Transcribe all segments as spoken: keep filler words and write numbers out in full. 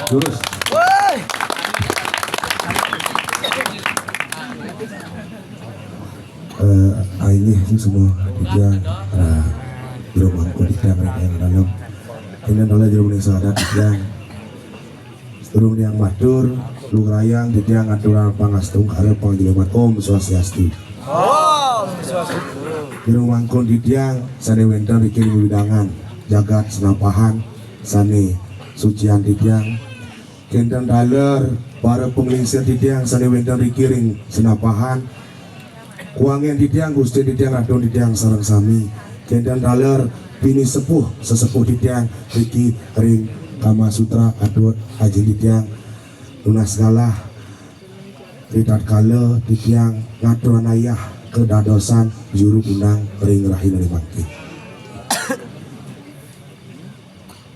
Lurus. Eh, aing semua titiang, eh, jero mangku titiang rék hayang dalem. Ini adalah jero mending sahadat titiang. Sedurung titiang batur, lugrayang titiang ngaturan pangastungkara pangajileman. Om Swastiastu. Om Swastiastu. Jero mangku titiang sané wénten riki ring wewidangan jagat Senapahan, sané sucian titiang. Kénten taler para panglingsir titiang sané wénten riki ring Senapahan. Kuangan titiang, Gusti titiang, Ratu titiang sareng sami. Kénten taler pinisepuh sesepuh titiang riki ring Kamasutra, atur aji titiang. Nunas galah ritatkala titiang ngaturan ayah kadadosan juru undang ring rahinané mangkin.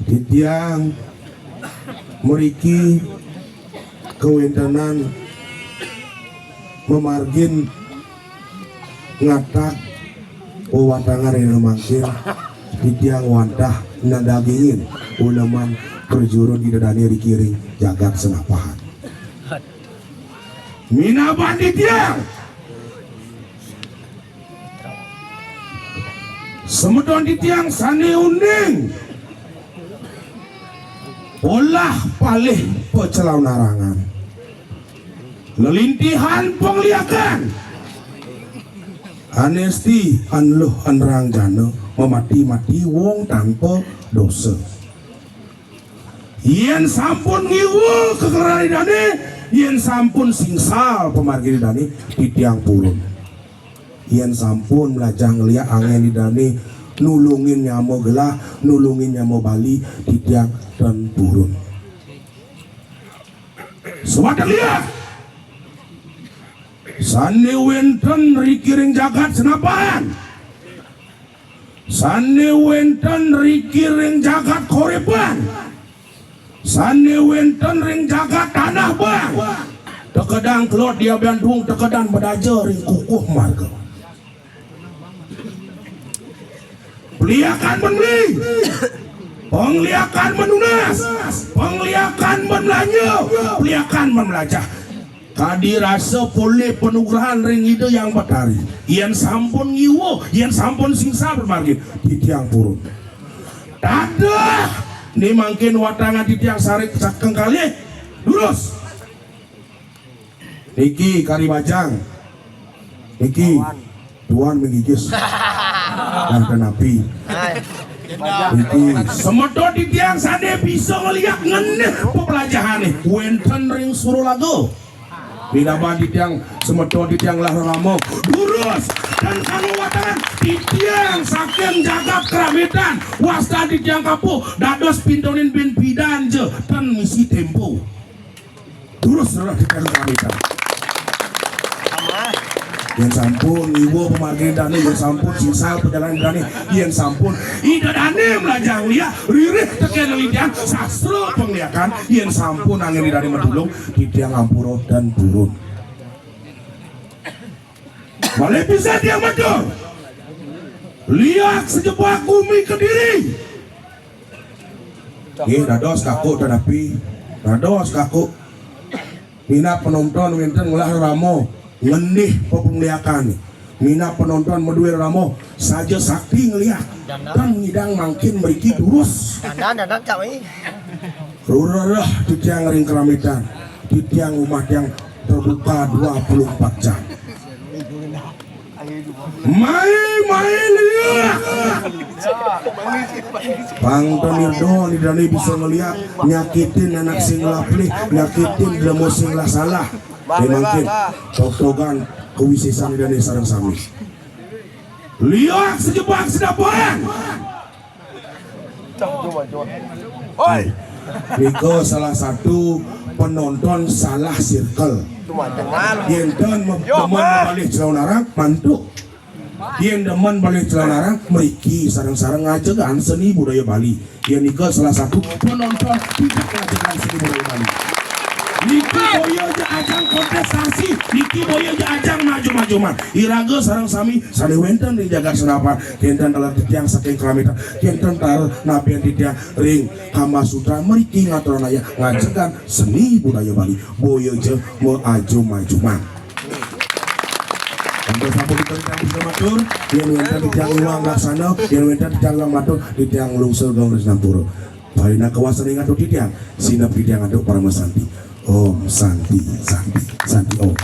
Titiang mriki kawéntenan mamargin ngatak wewatangan rahina mangkin. Titiang wantah nadagingin uleman prajuru Ida Dané riki ring jagat Senapahan. Minabang titiang semeton titiang sané uning, olah palih pacalanarangan, lelintihan pangliakan, anesti anluh anrang jana, mamati-mati wong tanpa dosa. Yén sampun ngiwa kaklarané dané, yén sampun singsal pamarginé dané, titiang purun. Yén sampun mlajah ngléak anggén Ida Dané, nulungin nyama gelah, nulungin nyama bali, titiang tan purun. Sawatek liak sané wénten riki ring jagat Senapahan, sané wénten riki ring jagat Koripan, sané wénten ring jagat Tanah Abang, tekedang kelod di Abang Dung, tekedang badaja ring kukuh marga. Peliakan ban beli, pengliakan ban nunas, pengliakan ban belanja, peliakan ban mlajah. Kadi rasa polih panugrahan ring Ida Hyang Batari. Yén sampun ngiwa, yén sampun singsal pamargi, titiang purun. Tadah, né mangkin watangan titiang sarik saking kalih. Durus. Niki kari bajang. Niki tuan menggigis. Nah, kenapi? Niki semeton titiang sané bisa ngeliak ngenéh pepelajahané wénten ring Suralaga. Minabang titiang semeton titiang lah rama. Durus tan kanggo watangan titiang saking jagat Keramitan. Wastan titiang kapuh dados pintonin bin pidan ja tan misi tempo. Durus rereh titiang Keramitan. Yén sampun ngiwa pamargin dané, yén sampun singsal pajalanan dané, yén sampun Ida Dané mlajah ngléak, ririh tekén lelitian sastra pangliakan, yén sampun anggén Ida Dané matulung, titiang ampura tan purun. Malih pisan tiang matur. Liak sajebag gumi Kediri. Nggih, dados kaku tetapi dados kaku. Minab penonton wénten ngelah rerama ngendih pepengliakan. Minab penonton madué rerama saja sakti ngeliak. Tan ngidang mangkin mriki durus. Dandan, dandan, Cak, wéh. Rurereh titiang ring Keramitan. Titiang, umah tiang terbuka dua puluh empat jam. Mai, mai liak. Pang ten irda Ida Dané bisa ngeliak, nyakitin anak sing ngelah pelih, nyakitin jelema sing ngelah salah. Ring mangkin togtogan kawisésan Ida Dané sareng sami. Liak sajebag sedapan. Oi. Nika salah satu penonton salah circle. Yén ten me-, demen malih Celaunarang, mantuk. Yén demen malih Celaunarang, mriki sareng-sareng ngajegang seni budaya Bali. Yén nika salah satu penonton tidak ngajegang seni budaya Bali. Niki boya ja ajang kontestasi, niki boya ja ajang maju-majuman. Iraga sareng sami sané wénten ring jagat senapan, kénten taler titiang saking Keramitan, kénten taler napian titiang ring Kamasutra, mriki ngaturang ayah ngajegang seni budaya Bali, boya ja maaju-majuman. Sampun sampun titiang bisa matur, yén wénten titiang iwang laksana, yén wénten titiang iwang matur, titiang nglungsur geng ring sinampura. Parinakawasané ngatur titiang, sineb titiang antuk parama santi. Om Santi, Santi, Santi Om.